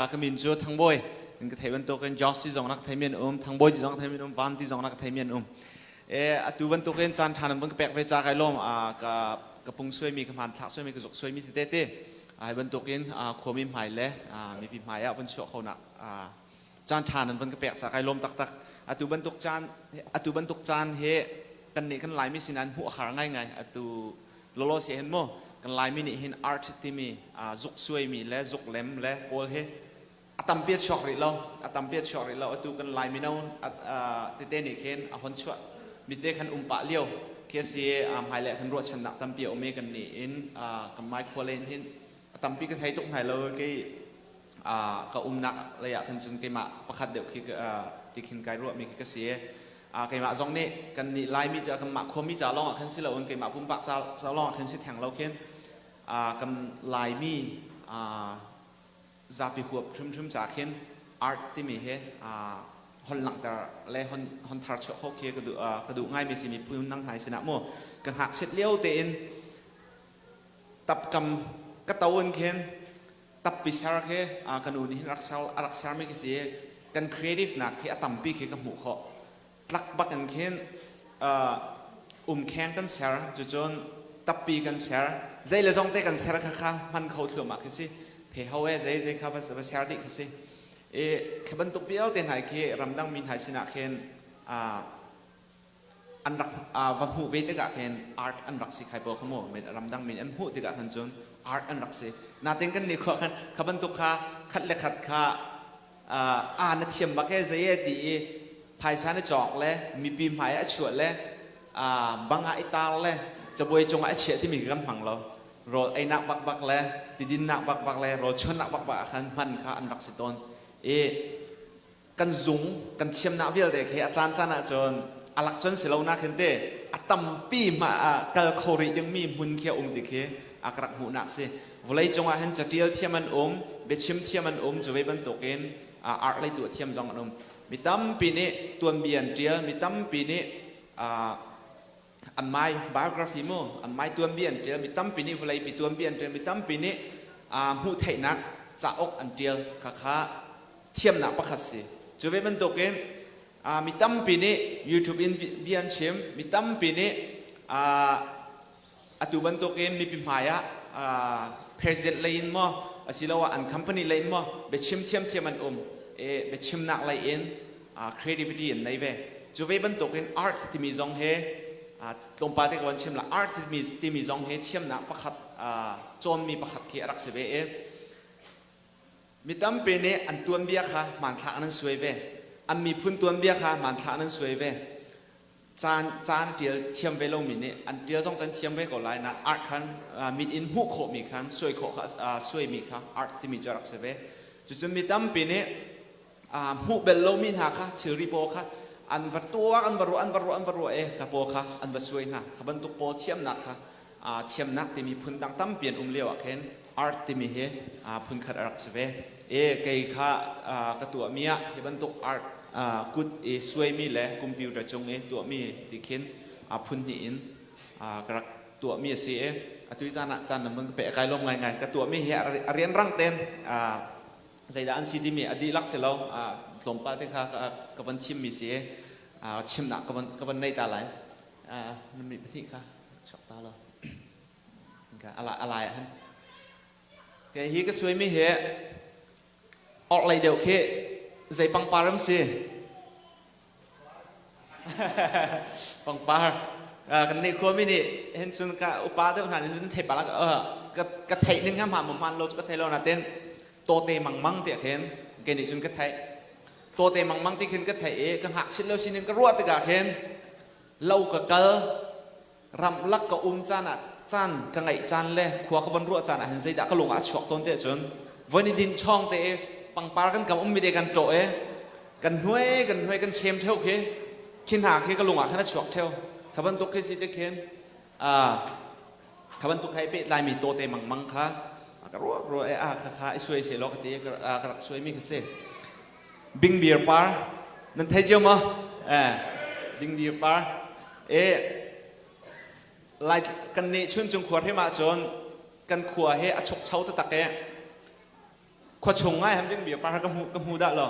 Ka min cu Thangbawi. In ka theih bantukin Josh ti zong rak theimi an um, Thangbawi ti zong theimi an um, Van ti zong rak theimi an um. E, atu bantukin caan ṭha nan vun ka pek ve ca kai lawm. Ka ka pung suaimi, ka hmanthlak suaimi, ka zuk suaimi tete te. Hi bantukin khuami hmai le mipi hmai ah vun chuah khonak caan ṭha nan vun ka pek ca kai lawm taktak. Atu bantuk caan atu bantuk caan hi kan nih kan Laimi sin an hmuh a har ngaingai. Atu lawlaw si hin mu kan Laimi nih hin art timi zuk suaimi le zuk lem le pawl hi a tampi a chuak rih lo, a tampi a chuak rih lo. Atu kan Lai mino tete nih khin a hon chuah mite khan um pah lio khi a si. Hmailei khan ruahchannak tampi a um i kan nih in kan mai khua len hin a tampi ka thei tuk hnai lo. Kei ka umnak lei ah khan cun keimah pakhat deuh khi ti khin kai ruahmi khi ka si. Keimah zong nih kan nih Laimi cu kanmah khuami ca lawng ah khan si loin, keimah pumpak ca lawng ah khan si theng lo khin, kan Laimi zapi huap hrimhrim ca khin art timi hi hon langhter le hon hon thar chuah kho khi ka duh ngaimi si. Miphun dang hna sinah mu ka ngakchiat lio tein tapkam ka to in khin tappi ser khi ka nu nih hin rak ser a rak sermi khi si. Kan creative nak khi a tampi khi ka hmuh khawh. Tlak bak in khin umkheng kan ser, cucun tappi kan ser, zei le zong te kan ser kha kha hman kho thluahmah khi si. Phe ho e zei zei kha va ser dih khi si. I khi bantuk vialte hna khi ramdang mi hna sinah khin an rak va hmuh ve tikah khin art an rak si khai pawl kha mu. Ramdang min an hmuh tikah khan cun art an rak si. Natin kan nih khua khan kha bantuk kha khat le khat kha a na thiam bak e, zei e ti i phaisa na cawk le mipi hmai ah a chuah le bang ah i tar le cabuai cungah a chiah timi kan hmang lo. Rawl einak bakbak le tidinnak bakbak le rawl chuannak bakbak ah khan hman kha an rak si tawn i kan zung kan thiamnak vialte khi a caan caan ahcun a lak cun si lo nak hin te a tampi ma kal kho rih dingmi hmun khi a um ti khi a ka rak hmuhnak si. Vawlei cungah hin catial thiam an um, biachim thiam an um, cu ve bantukin art lei tuah thiam zong an um. Mi tampi nih tuanbia an tial, mi tampi nih an mai biography mu, an mai tuanbia an tial, mi tampi nih vawleipi tuanbia an tial, mi tampi nih hmuh theihnak cauk an tial. Khakha thiamnak pakhat si. Cu ve bantukin mi tampi nih YouTube in bia an chim, mi tampi nih atu bantukin mipi hmai ah president lei in maw asiloah an company lei in maw biachim thiamthiam an um i biachimnak lei in creativity an nei ve. Cu ve bantukin art timi zong hi tlawmpal te ka van chim la. Art timi zong hi thiamnak pakhat, cawnmi pakhat khi a rak si ve i mi tampi nih an tuanbia kha hmanthlak an suai ve, an miphun tuanbia kha hmanthlak an suai ve. Caan caan tial thiam ve lomi nih an tial zong can thiam ve ko lai na art khan mit in hmuh khawhmi khan suai khawh kha, suaimi kha art timi cu a rak si ve. Cucun mi tampi nih hmuh bel lomi hna kha, thilri pawl kha an va tuak, an va ruah, an va ruah, an va ruah e kha pawl kha an va suai hna. Kha bantuk pawl thiamnak kha, thiamnak timi phun dang tampi an um lio ah khin art timi hi phun khat a rak si ve. E kei kha ka tuahmi ah hi bantuk art, kut i suaimi le computer cung i tuahmi ti khin phun hnih in ka rak tuahmi a si. I atu zan ah caan nan vun ka pe kai lawm ngaingai. Ka tuahmi hi a rianrang ten zeidah an si timi a dihlak si lo, tlawmpal te kha ka van thimmi si i chimnak ka van nei ta lai. Na mi pahnih kha chuak ta lo a lai ah hin kei hi ka suaimi hi orhlei deuh khi zei pangpar am si? Pangpar kan nih khuami nih hin cun ka upa deuh hna nih cun thei palak ka theih ning ha ma hman lo cu ka thei lo natin tawte mangmang ti khin kei nih cun ka theih. Tawte mangmang ti khin ka theih i ka ngakchit lo sining ka ruah tikah khin lo ka kal, ramlak ka um caan ah, caan ka ngeih caan le khua ka von ruah caan ah hin zeidah ka lung ah a chuak tawn te ahcun von i din chawng te i pangpar kan kam ummi te kan ṭawh i kan hnuai, kan hnuai, kan chem theu khi, khi hna khi ka lung ah khan a chuak theu. Kha bantuk khi si te khin kha bantuk he pehtlaimi tawte mangmang kha ka ruah ruah e a kha kha i suai se law ka ti. Ka rak suaimi kha si. Bingbir par nan thei cio maw? Eh, bingbir par e lai kan nih chun cung khua hrim ahcun kan khua he a chokcho taktak e. Khua chung ngai han bingbir par ka hmu ka hmu dah lo.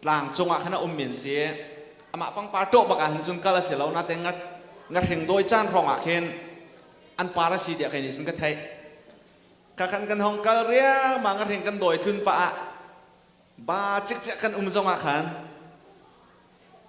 Tlang cungah khan a um min si. Amah pangpar ṭawh bak ah hin cun kal a si lo natein nga ngahring dawi caan hrawng ah khin an par a si tiah kei nih cun ka theih. Ka khan kan hong kal riangmang ngahring kan dawi tlun pah ah ba cikcek kan um zong ah khan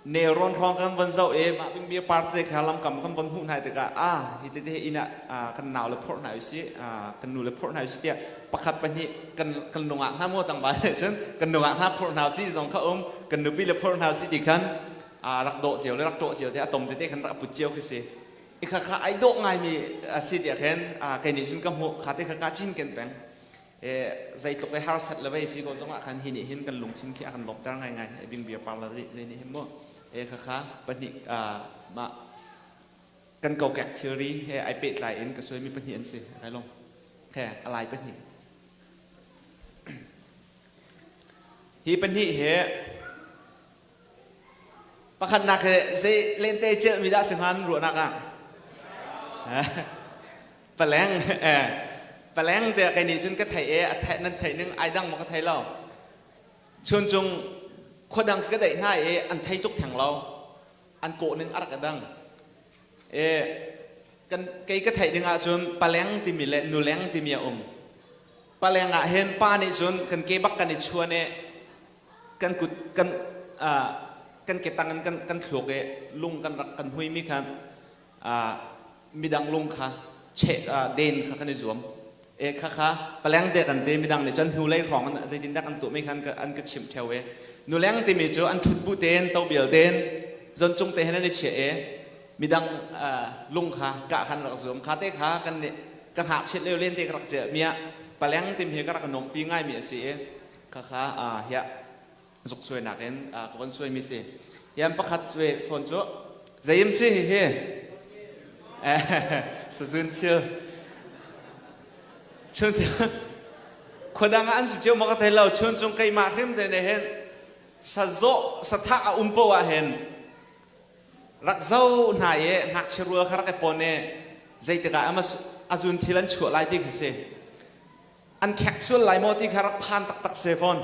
nelrawn hrawng kan von zoh i mah bingbir par te kha lamkam kan von hmuh hna tikah ah hi tete inn ah kan nau le phorh hna usih kan nu le phorh hna usih tiah pakhat pahnih kan kan nungak hna maw tlangval nih cun kan nungak hna phorh hna usih zong kha um kan nupi le phorh hna usih ti khan rak dawh cio le rak ṭawh cio te a tom tete khan rak put cio khi si i kha kha ai dawh ngaimi a si tiah khin kei nih cun ka hmuh kha te kha ka cin ken peng zeitluk i harsat le vei si ko zongah khan hi nih hin kan lungthin khi a kan lawmhter ngaingai. Bingbir par le zei nih hin mu e kha kha pahnih mah kan kokek thilri he ai pehtlai in ka suaimi pahnih an si kai long he alai pahnih hi pahnih he pakhatnak he zei lente celhmi dah si hnga ruahnak ah Paleng paleng tiah kei nih cun ka theih i a theih nan theih ning ai dang maw ka thei lo. Chuncung khua dang ka daih hna i an thei tuk theng lo. An kawh ning a rak i dang. E kan kei ka theih ding ahcun paleng timi le nuleng timi a um. Paleng ah hin pa nih cun kan ke bak kan i chuan i kan kut kan kan ke tang in kan kan thluak i lung kan rak kan hui mi khan midang lung kha cheh den kha kan i zuam e kha kha paleng te kan te midang nih cun hnulei hrawng in zeitindah kan tuah mi khan an ka chimh theo e nuleng timi cu an thut bu ten to bial ten zon cung te hen an i chiah e midang lung kha kah khan rak zuam kha te kha kan nih ka hngak chiat leo len te ka rak che mia paleng tim hi ka rak nom pi ngai mi a si e kha kha hiah zuk suainak in ka von suaimi si. Hian pakhat cue phone cu zeim si hi hi sazun thil chun khuadang ah an si cio maw ka thei lo chun cung keimah hrim te ne hin sazawh sathah a um po ah hin rak zo hna i ngakchia rual kha rak i pon i zeitikah ama azun thil an chuah lai ti kha si An khek sual lai maw ti kha rak phan taktak se fawn.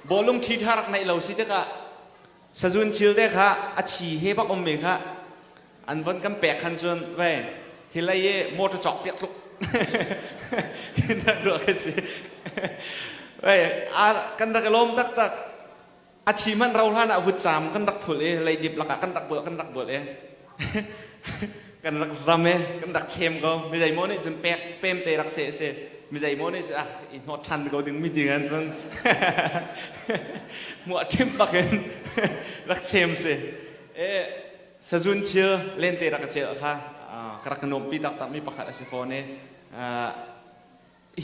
Bawlung ṭhi ṭha rak neih lo si tikah sazun thil te kha a thi he bak ummi kha an von kan pek khan cun vei hi lei i motor cawk piak tluk khin rak ruah ka si. Vei kan rak i lawm taktak. A thi hmanh ro hlan ah vutcaam kan rak phul i leidip lakah kan rak bual kan rak bual i kan rak zam i kan rak chem ko. Mi zeimaw nih cun pek pem te rak seh si. Mi zeimaw nih cun ah i hnawt ṭhan ko ding mi ding an cun muah ṭhim bak in rak chem si. E sazun thil lente rak ka celh kha ka rak nuampi taktak mi pakhat a si fawn i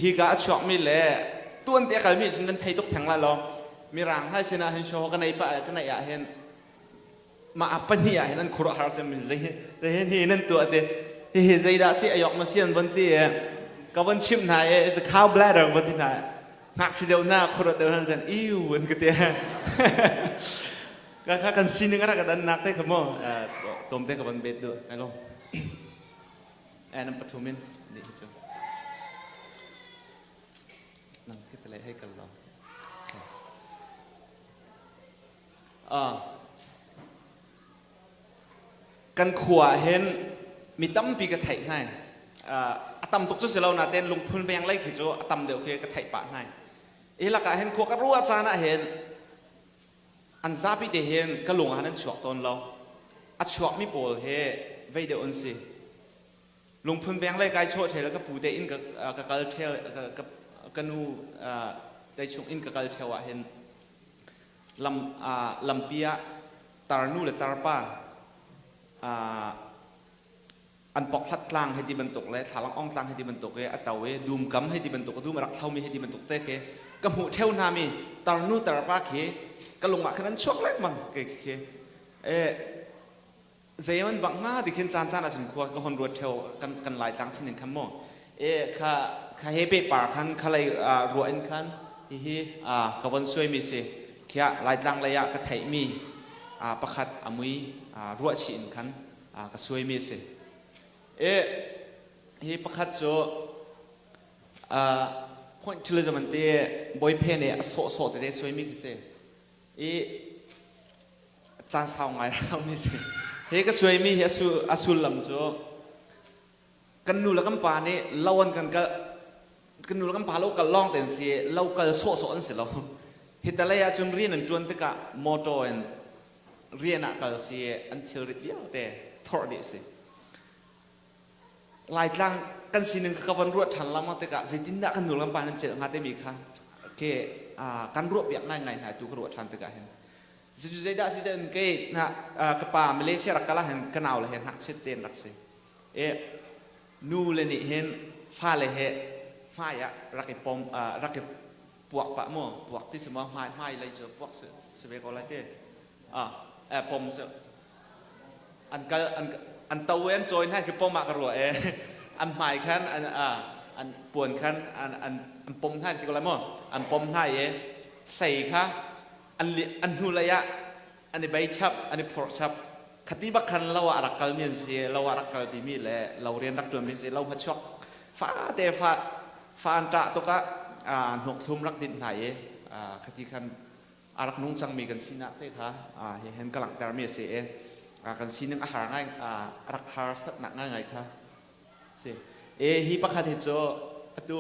hika a chuakmi le tuan te a kalmi cun nan thei tuk theng lai lo. Mirang hna sinah hin show ka nei pah ka neih ah hin mah a pahnih ah hin an khuaruahhar cem zei hi hi nan tuah te hihi zeidah si ayok ma si an von ti i ka von chimh hna i it's a cow bladder von ti hna. Ngakchia deuh na khuaruah deuh hna zan iu an ka ti. Ka kha kan sining a rak dan nak te kha mo tlawm te ka von bet du hello nan pathum in nih hi cu nang khi tale hei kal lo. Kan khua ah hin mi tampi ka theih hna. A tam tuk cu si lo natein lungphun veng lei khi cu a tam deuh khi ka theih pah hna. Hi lakah hin khua ka ruah caan ah hin an zapi te hin ka lung ah an chuak tawn lo. A chuakmi pawl he vei deuh an si. Lungphun veng lei kai chawh ṭhel ka pu te inn ka ka kal ṭhel ka ka nu tei chung inn ka kal ṭheo ah hin lam lampi ah tarnu le tarpa an pokhlat tlang hei ti bantuk le thlalang ong tlang hei ti bantuk i a to i dum kam hei ti bantuk dum a rak thlomi hei ti bantuk te khi ka hmuh ṭheo hna mi tarnu tarpa khi ka lung ah khan an chuak lengmang ke khi e zei man bak hnga ti khin caan caan ahcun khua ka hon ruat ṭheo. Kan kan Laitlang sining khan maw e kha kha he pe par khan kha lei ruah in khan hihi ka von suaimi si khiah Laitlang lei ah ka theihmi pakhat a mui ruah chih in khan ka suaimi a si. E hi pakhat cu. Pointillism an ti. Bawipe nih a sawhsawh tete suaimi khi si i caan sau ngai raumi si. Hi ka suaimi hi a sullam cu kan nu le kan pa nih lo an kan kal, kan nu le kan pa lo kal lawng te an si, lo kal sawhsawh an si lo. Hi talei ah cun rian an ṭuan tikah motor in rian ah kal si, an thilrit vialte phorh dih si. Laitlang kan sining ka van ruah ṭhan lengmang tikah zeitindah kan nu le kan pa nan celh hnga timi kha ke kan ruah piak ngaingai hna. Tu ka ruah ṭhan tikah hin zeidah si ten ke na ka pa Malaysia rak kal ah hin ka nau le he ngakchiat tein rak si e. Nu le nih hin fale he hmai ah rak i pom, rak i puak pah mu, puak ti si maw, hmai hmai lei cu puak si si ve ko lai ti, pom si an kal an to an cawi hna khi pom ah ka ruah e. An hmai khan an an puan khan an an an pom hna ti ko lai maw, an pom hna i sei kha an an hnu lei ah an i bei chap, an i phorh chap. Khati bak khan lo ah rak kal mi an si, lo ah rak kal ti mi le lo rian rak tuan mi si. Lo hmachuak fa te fa fa an ṭah tuk ah hnuk thlum rak dinh hna i khati khan a rak nung cangmi kan sinak te kha hi hen ka langhter mi a si i kan sining a har ngai, a rak harsatnak ngaingai kha si e. Hi pakhat hi cu atu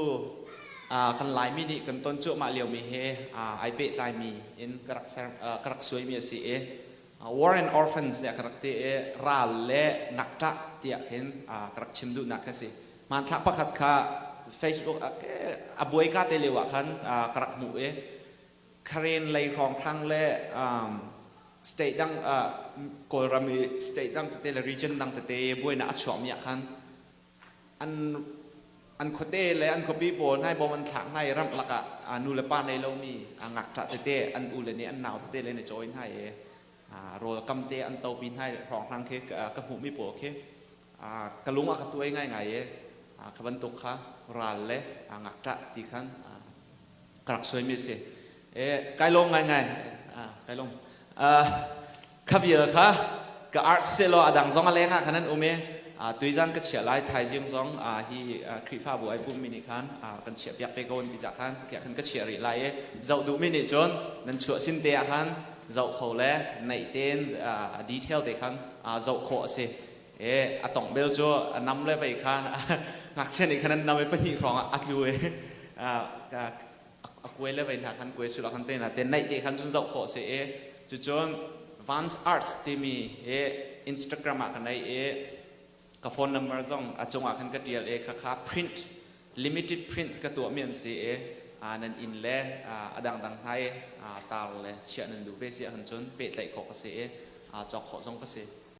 kan Laimi nih kan ton cuahmah liomi he ai pehtlaimi in ka rak ser, ka rak suaimi a si i War and Orphans tiah ka rak ti i ral le ngakṭah tiah khin ka rak chim duhnak kha si. Hmanthlak pakhat kha Facebook a buai ka te lio ah khan ka rak hmuh i Karen lei hrawnghrang le state dang, Kawlram i state dang tete le region dang tete buainak a chuakmi ah khan an an khuate le an khuapi pawl hna bom an thlak hna i ramh lakah nu le pa nei lomi ngakṭah tete an u le nih an nau tete le an i cawi hna i rawl kam te an topi hna i hrawnghrang khi ka hmuhmi pawl khi ka lung a ka tuai ngaingai i kha bantuk kha ral le ngakṭah ti khan ka rak suaimi a si. E, kai lawm ngaingai. Kai lawm. Kha vial kha ka art selaw a dang zong a leng ah khan an um i tuizan ka chiah lai. Thaizing zong hi Khrihfabu ai pummi nih khan kan chiah piak ve ko an ti cah khan khiah khan ka chiah rih lai i zoh duhmi nih cun nan chuah sin te ah khan zoh kho le naih tein detail te khan zoh khawh a si e. A tong bel cu a nam le vei khan ngakchia nih khan an nam i pahnih hrawng ah a tlu i a kuai le vei hna khan kuai sul ah khan te na te naih te khan cun zoh khawh si i. Cucun Vance Arts timi hi Instagram ah ka nei i ka phone number zong a cungah khan ka tial i khakha print, limited print ka tuahmi an si i nan inn le a dangdang hna i tar le chiah nan duh ve si ahcun cun pehtlaih khawh ka si i cawk khawh zong ka si.